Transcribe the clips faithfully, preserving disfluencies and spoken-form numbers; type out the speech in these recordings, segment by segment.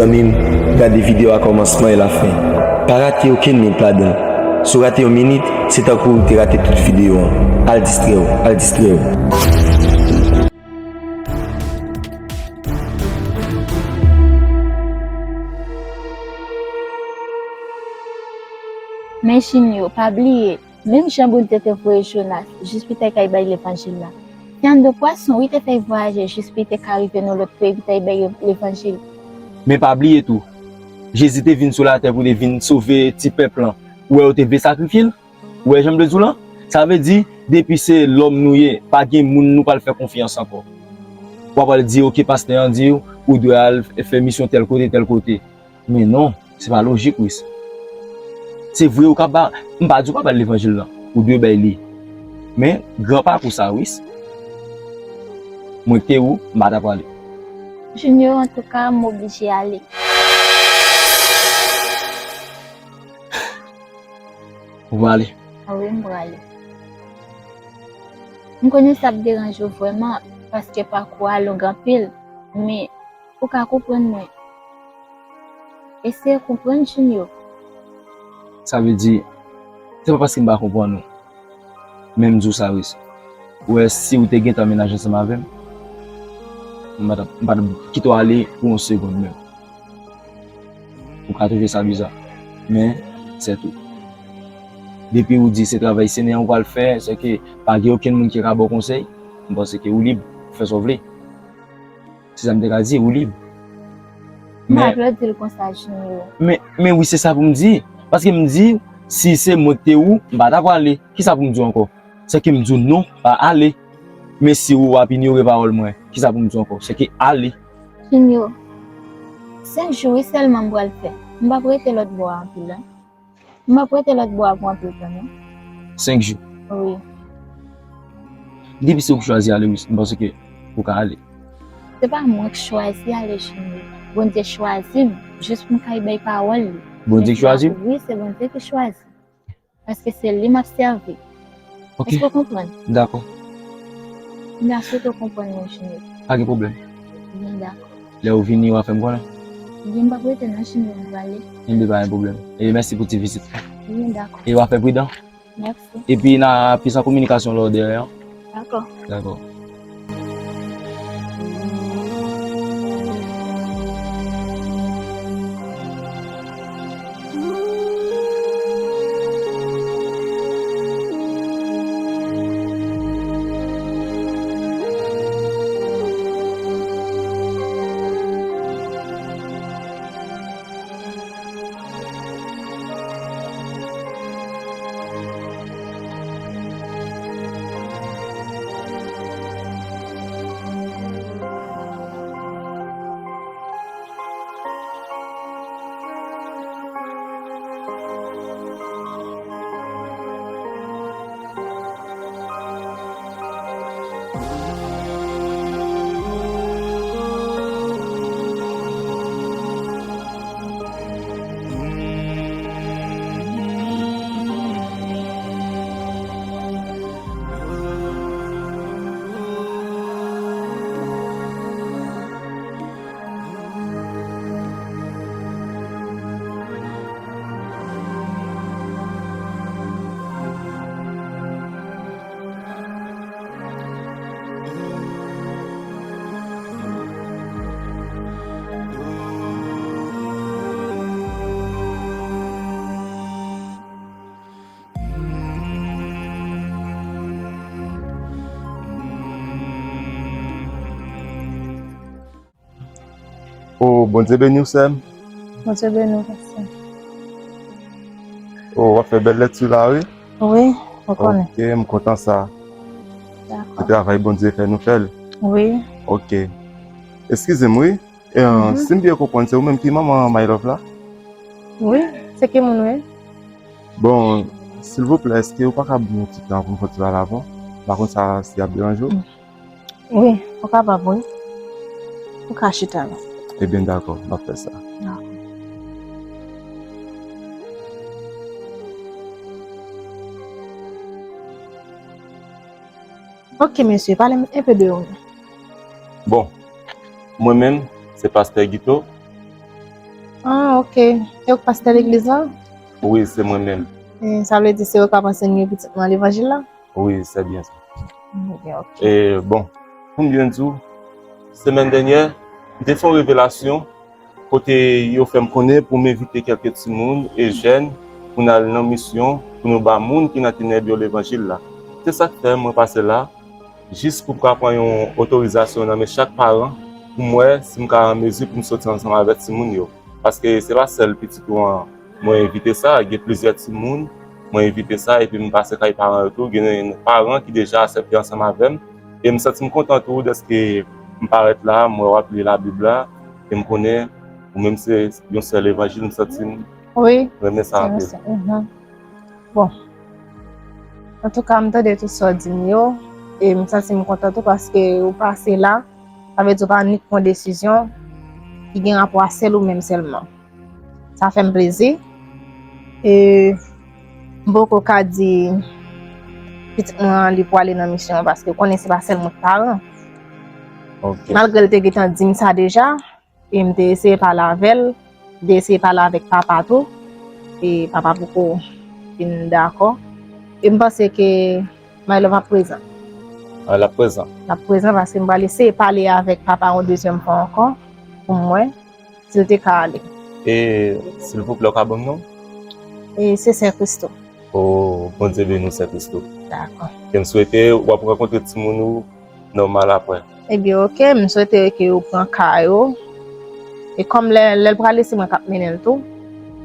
Zanmi m, gade videyo a kòmansman e lafen. Pa rate okenn minit ladan l. Si w rate yon minit, se tankou w te rate tout videyo an. Al distrè w, al distrè w. Men Junior, pa bliye, menm jan Bondye te voye Jonas jis pou te kay bay levanjil la, se anndan pwason wi te fè l vwayaje jis pou te ka rive nan lòt peyi pou te bay levanjil. Men pa bliye tou, Jezi te vin sou latè pou te vin sove ti pèp lan. Ou wè yo te vle sakrifye l? Ou wè jan m te di w lan? Sa vle di, depi se lòm nou ye, pa gen moun nou pral fè konfyans ankò. W ap al di, oke, pastè an di w, ou dwe al fè misyon tèl kote, tèl kote. Men non, se pa lojik, Wis. Se vre, ou ka ba, m pa di w pa bay levanjil lan, ou dwe bay li. Men, gran pakou sa, Wis. Mwen te ou, m pa ta prale. Junior, antouka, m oblije ale. Ou prale? Wi, m prale. M konnen sa ap deranje w vrèman, paske pakou a long anpil, men ou ka konprann mwen. Eseye konprann Junior. Sa vle di, se pa paske m pa konprann ou. Men m di w sa, Wis. Ou wè, si ou te gentan menaje ansanm avè m, m pa t ap, m pa t ap kite w ale pou yon segonn menm. Ou ka twouve sa biza. Men, se tou. Depi ou di se travay Senyè a ou pral fè, sèke pa gen okenn moun ki ka ba w konsèy, m panse ke ou lib pou fè sa w vle. Se sa m te ka di, ou lib. M pa dwe di l konsa, Junior. Men, men wi, se sa pou m di. Paske m di, si se mwen ki te ou, m pa ta prale. Kisa pou m di w ankò? Sèke m di w non, pa ale. Men si ou ap inyore pawòl mwen, kisa pou m di w ankò? Sèke ale. Junior, senk jou wi sèlman m pral fè. M p ap rete lòt bò a anpil, non. M p ap rete lòt bò a pou anpil tan, non. Senk jou. Wi. Depi se ou ki chwazi ale, Wis, m panse ke ou ka ale. Se pa mwen ki chwazi ale, Junior. Bondye chwazi m, jis pou m kay bay pawòl li. Bondye ki chwazi w? Wi, se Bondye ki chwazi. Paske se li m ap sèvi. Ok. Èske w konprann? Dakò. M ta swete w konprann mwen, Junior. Pa gen pwoblèm. Byen, dakò. Lè ou vini, w a fè m konnen. Byen, m p ap rete non, Junior, m prale. Enben, pa gen pwoblèm. E mèsi pou ti vizit la. Byen, dakò. E w a fè pridan. Mèsi. Epi n a plis an kominikasyon lè w dèyè an. Dakò. Dakò. Oh, Bondye beni w, sè m. Bondye beni w, pastè. Oh, w ap fè bèl lèkti la, wi. Wi, ou konnen. Ok, m kontan sa. Se Dakò. Travay Bondye fè nou fè l. Wi. Ok. Eskize m, wi. E, si m byen konprann, se ou menm ki manman My Love la? Wi, se ki moun ou ye? Bon, silvouplè, èske ou pa ka ban m yon ti tan pou m fè yon ti pale avè w? M pa konn sa, si ap deranje w. Wi, ou kapab, wi. Ou ka chita la. Ebyen, dakò, m ap fè sa. Dakò. Ok, mesye, pale m enpe de ou menm. Bon, mwen menm, se pastè Guito. Ah, ok. E ou k pastè legliz la? Wi, se mwen menm. E sa vle di se ou k ap ansenye pitit mwen levanjil la? Wi, se byen sa. Ok, ok. E bon, pou m byen di w, semèn dènyè, m te fè yon revelasyon kote yo fè m konnen pou m envite kèlke timoun e jèn pou n al nan misyon, pou nou ba moun ki nan tenèb yo levanjil la. Se sa k fè mwen pase la, jis pou m ka pran yon otorizasyon nan men chak paran, pou m wè si m ka an mezi pou m soti ansanm avèk timoun yo. Paske se pa sèl pitit ou an mwen envite sa, gen plizyè timoun mwen envite sa, epi m pase kay paran yo tou, gen paran ki deja aksepte ansanm avè m, e m santi m kontan tou dèske m parèt la, m wè w ap li Labib la, e m konnen ou menm se yon sè levanjil, m santi m Wi, renmen sa anpil. se, mhm. Bon. Antouka, m tande tout sa w di m yo, e m santi m kontan tou paske ou pase la, sa vle di ou pa nik pran desizyon ki gen rapò a sèl ou menm sèlman. Sa fè m plezi. E m poko ka di pitit mwen an li pwale nan misyon an paske ou konnen se pa sèl mwen k paran. Ok. Malgre l te gentan di m sa deja, e m te eseye pale avè l, m te eseye pale avèk papa tou, e papa poko fin dakò. E m panse ke My Love ap prezan. Ah, l ap prezan. L ap prezan paske m pral eseye pale avèk papa yon dezyèm fwa ankò pou m wè si l te ka ale. E silvouplè, w ka ban m non? E se Sè Christo. Oh, Bondye beni w, Sè Christo. Dakò. E m swete w ap rankontre timoun ou nòmal apre. Ebyen, ok, m swete ke ou pran ka yo. E kòm lè, lè l prale, se mwen k ap mennen l tou.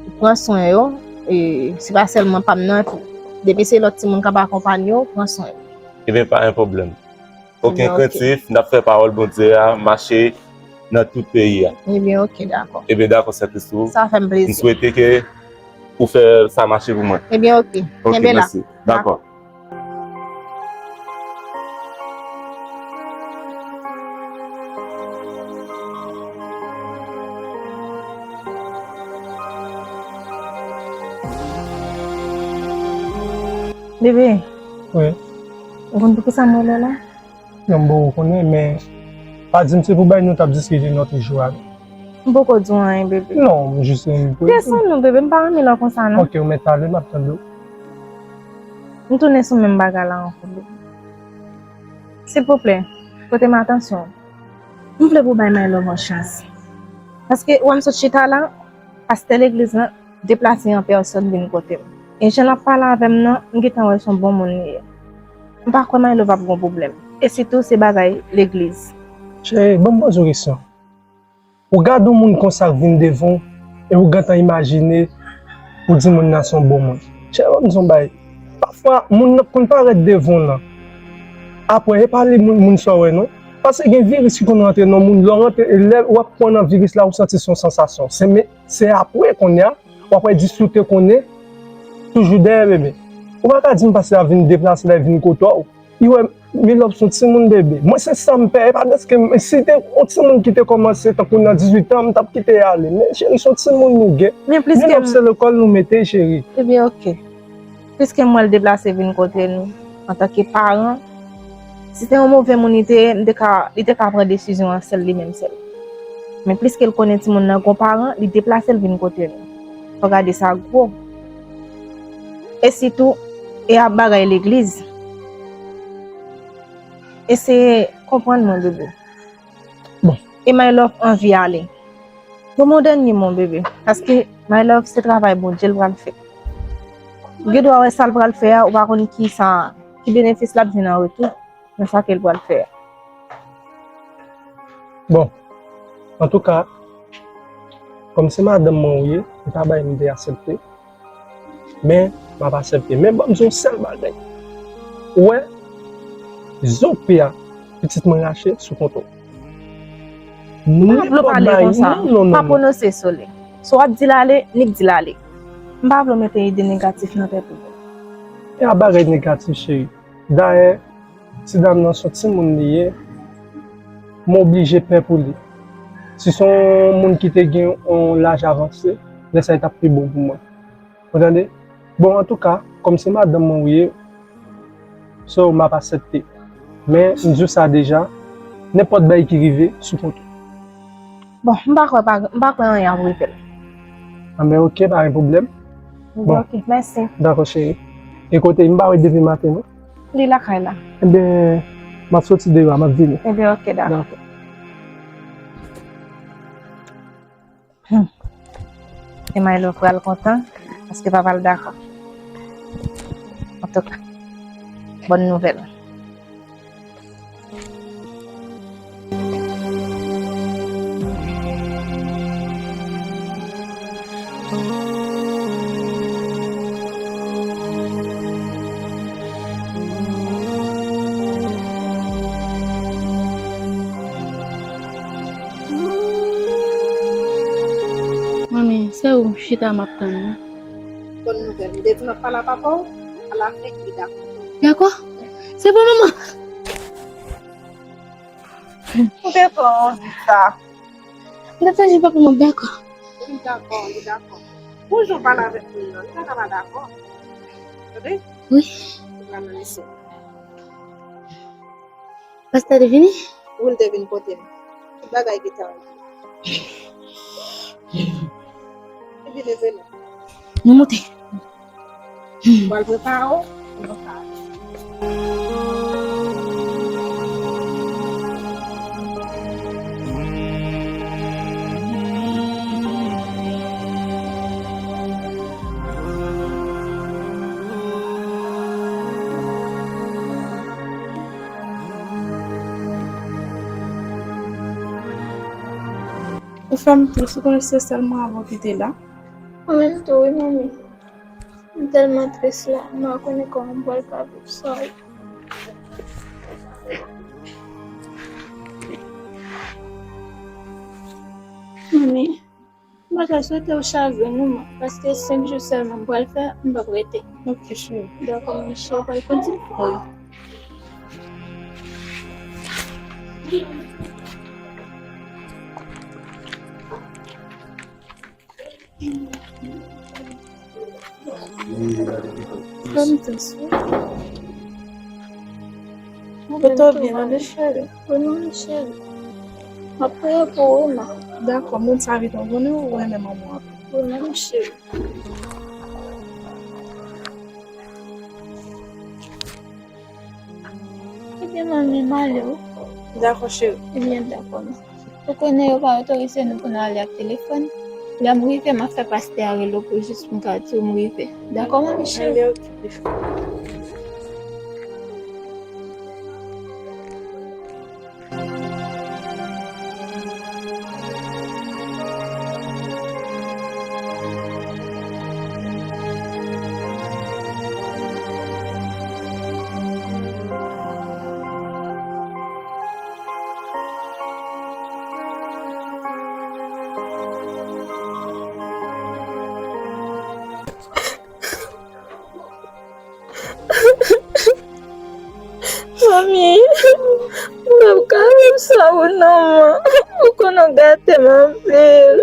Ou pran swen yo. E se pa sèlman pa m nan tou. Depi se lòt timoun k ap akonpanye w, pran swen yo. Ebyen, pa gen pwoblèm. Okenn Ebyen, ok. Krentif, n ap fè pawòl Bondye a mache nan tout peyi a. Ebyen, ok, dakò. Ebyen, dakò, Sè Christo. Sa fè m M plezi. Swete ke ou fè sa mache pou mwen. Ebyen, ok. Ok, Kenbe la. Mèsi. Dakò. Bebe, Wi. ou konn poukisa m rele w la? Non, m poko konnen, men pa di m se pou bagay nou t ap diskite lòt jou a. M poko di w anyen, bebe. Non, m jis m Desann non, bebe, m pa renmen lè w konsa, non. Ok, ou mèt pale, m ap tande w. M tounen sou menm bagay la ankò, bebe. Silvouplè, pote m atansyon. M vle pou w bay My Love yon chans. Paske, ou wè m sot chita la, pastè legliz lan deplase an pèsòn vin kote m. E jan l ap pale avè m nan, m gentan wè se yon bon moun li ye. M pa kwè My Love ap gon pwoblèm. E sitou se bagay legliz. Cheri, ban m poze w kesyon. Ou gade yon moun konsa k vin devan w, e ou gentan imajine ou di moun nan se yon bon moun. Cheri, ban m di yon bagay. Pafwa, moun nan konn parèt devan w lan. Apre, e pa li moun, moun sa w wè non. Paske gen viris ki konn rantre nan moun, lè w rantre, lè w ap pran nan viris la, ou santi se yon sansasyon. Se men, se apre kounye a, w ap wè di si w te konnen, toujou dèyè bebe. Ou pa ka di m pastè a vin deplase la, vin kote w. Li wè My Love se yon timoun bebe. Mwen se sa m pè, e pa dèske m, si te yon timoun ki te kòmanse tankou nan dizuit an, m t ap kite y ale. Men cheri, se yon timoun nou gen. Men plis My ke Love se lekòl nou mete, cheri. Ebyen, ok. Piske m wè l deplase vin kote nou, antanke paran, si te yon move moun li te ye, m te ka, li te ka pran desizyon an sèl li menm sèl. Men piske l konnen timoun nan gon paran, li deplase l vin kote nou. Fò gade sa gwo. E sitou, e ap bagay legliz. Eseye konprann mwen, bebe. Bon. E My Love anvi ale. Ban m yon dènye mo, bebe. Paske My Love se travay Bondye l pral fè. Ou gen dwa wè sa l pral fè a, ou pa konn ki sa, ki benefis l ap jwenn an retou nan sa ke l pral fè a. Bon, antouka, kòm se madanm mwen ou ye, e pa bagay m te aksepte. Men, m ap aksepte. Men ban m di yon sèl bagay. Ou wè, zo pye a, pitit mwen rache sou konto. Pa vle pale konsa. Non, non, Pa non. pwononse sou li. Si w ap di l ale, nik di l ale. M pa vle w mete ide negatif nan tèt ou. E a bagay negatif, cheri. Dayè, ti dam nan se yon timoun li ye. M oblije pè pou li. Si se yon moun ki te gen yon laj avanse, lè sa a t ap pi bon pou mwen. Ou tande? Bon, antouka, kòm se madanm mwen ou ye, so m ap aksepte. Men, m di w sa deja, nenpòt bagay ki rive, sou kontou. Bon, m pa kwè, pa, m pa kwè anyen ap rive l. Anben, oke, pa gen pwoblèm. Bon. Oke, mèsi. Dakò, cheri. E kote, m pa wè depi maten, non? Li lakay la. Ebyen, m ap soti deyò a, m ap vini. Ebyen, oke, dakò. Dakò. Hmm. E Milo pral kontan, paske papa l dakò. Antouka, bòn nouvèl. Manmi, se ou m chita m ap tann nan. Bòn nouvèl. M te di m ap pale a papa w, alafen li dakò. Dakò? Se bon, manman. M te pran anvi sa. M te tann papa m ap dakò. Li dakò, li dakò. Pou jan w pale avèk moun nan, li pa ka pa dakò. Tande? Wi. Ou pral nan lise. Pastè te vini? Wi, l te vin kote m. Tout bagay gentan regle. Epi leve non. Nou monte. Mwen pral prepare w pou nou ka ale. Ou fè m tris, ou konnen se sèlman avè w ki te la. Mwen menm tou, wi, manmi. M tèlman tris la, m pa konnen kòman m pral ka viv san ou. Manmi, m ta swete w chaje nou, paske senk jou sèlman m pral fè, m p ap rete. Ok, cheri. Dakò, manmi, cheri, w pral kontinye? Wi. Bòn tès, wi. Ou te byen, tande, cheri. Wi, manmi, cheri. M ap priye pou ou, ma. Dakò, moun sa vin, ou konnen ou renmen manman w anpil. Wi, manmi, cheri. Ebyen, manmi, m ale wi. Dakò, cheri. Ebyen, dakò, ma. Ou konnen yo pa otorize nou pou n ale ak telefòn. Lè m rive, m ap fè pastè a rele w pou jis pou m ka di w m rive. Dakò, manmi cheri? Ebyen, oke. Manmi, m p ap ka viv san ou non, man. Ou konn ou gate m anpil.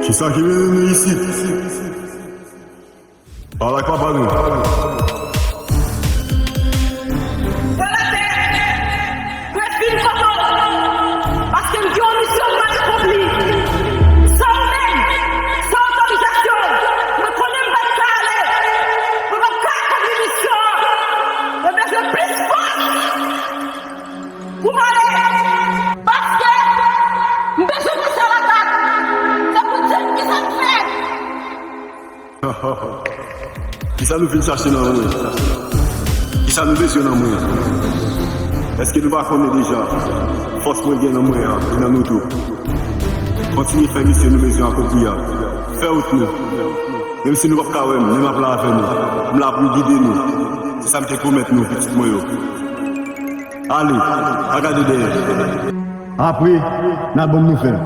Kisa ki mennen nou isit? Pale ak papa nou. Pran latè! Mwen fin kote w! Paske m gen yon misyon pou m al akonpli. San ou menm, san otorizasyon, mwen konnen m pa t ka ale. Mwen pa t ka akonpli misyon an. Mwen bezwen plis fòs pou m ale. Paske m bezwen pase a latak. Se pou di m kisa m fè. Kisa nou vin chache nan mwen? Kisa nou bezwen nan mwen? Èske nou pa konnen deja fòs mwen gen nan mwen an e nan nou tou? Kontinye fè misyon nou bezwen akonpli a. Fè wout nou. Menm si nou p ap ka wè m, men m ap la avè nou. M la pou m gide nou. Se sa m te pwomèt nou, pitit mwen yo. Ale, pa gade dèyè. Apre, n a ban m nouvèl.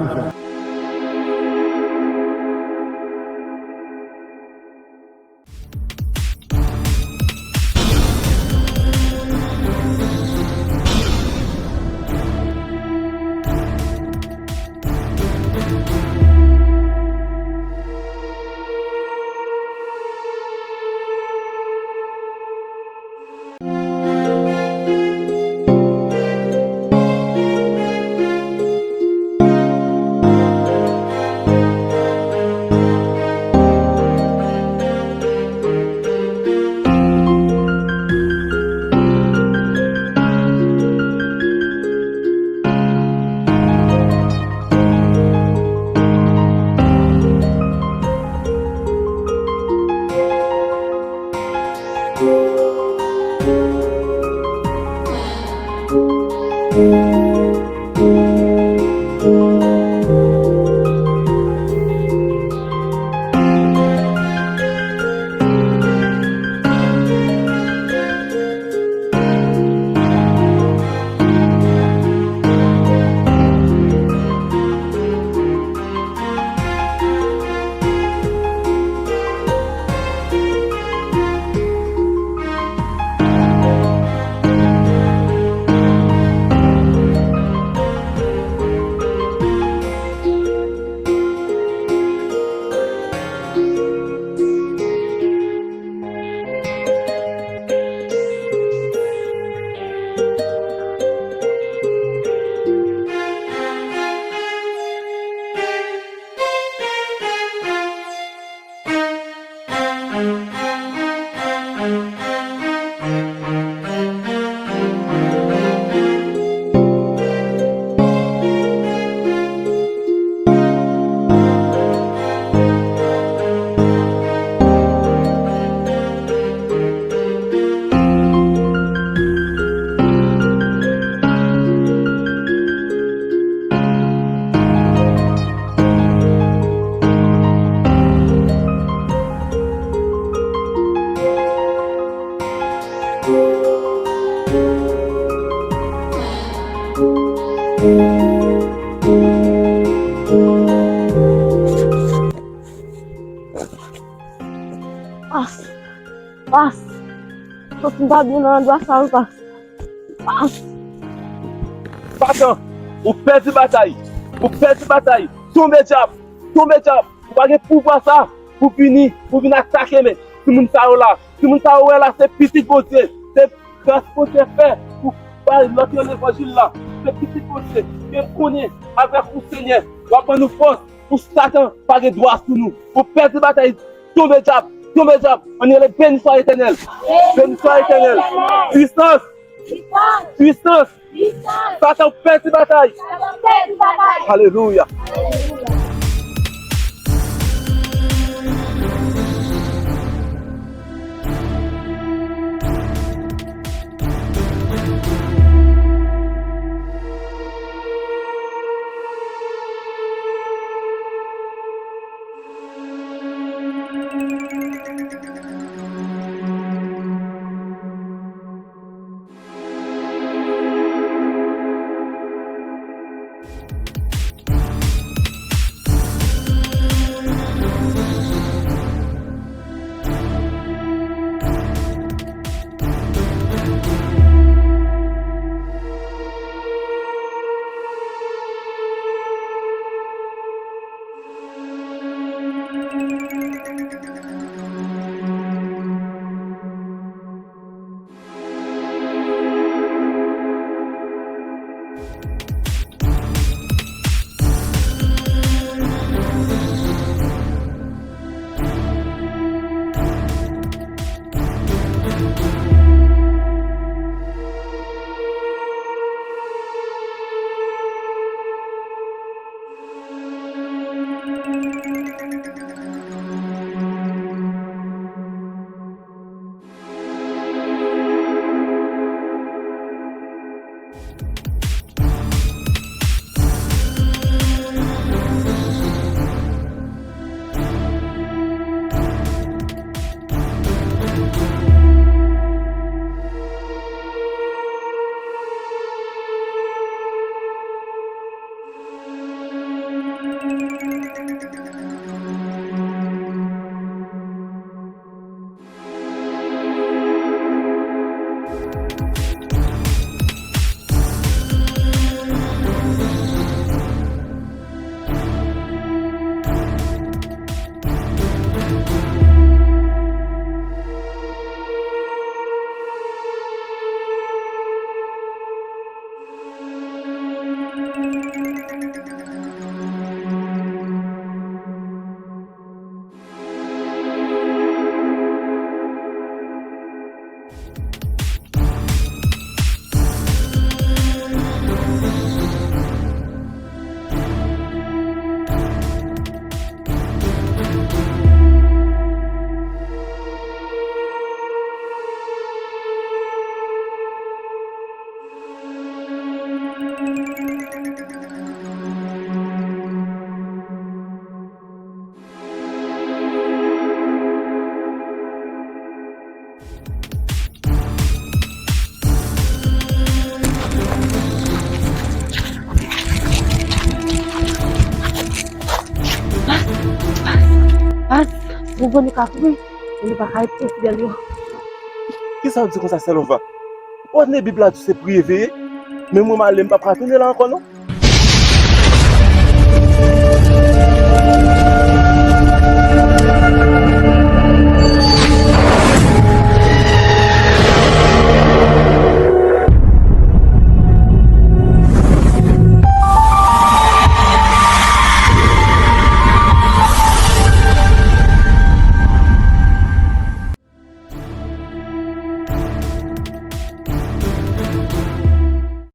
Pas. Pas. Sòt m pa byen nan andwa sa yo, pas. Pas. Satan, ou pèdi batay. Ou pèdi batay. Tonbe dyab. Tonbe dyab. Ou pa gen pouvwa sa pou vini, pou vin atake men. Timoun sa yo la. Timoun sa yo wè la, se pitit Bondye. Se gras Bondye fè pou bay lòt yo levanjil la. Se pitit Bondye. Ke konnen avèk ou, Senyè, w ap ban nou fòs pou Satan pa gen dwa sou nou. Ou pèdi batay. Tonbe dyab, tonbe dyab. Ann rele, béni soit l'Éternel. Béni soit l'Éternel. Puissance. Puissance. Satan pèdi batay. Alelouya. Ou konn nou ka kouri, men nou pa ka rete fidèl yo. Kisa w di konsa, Sè Lova? Ou wè Bib la di se priye veye, men mwen m ale, m p ap ka tounen la ankò non.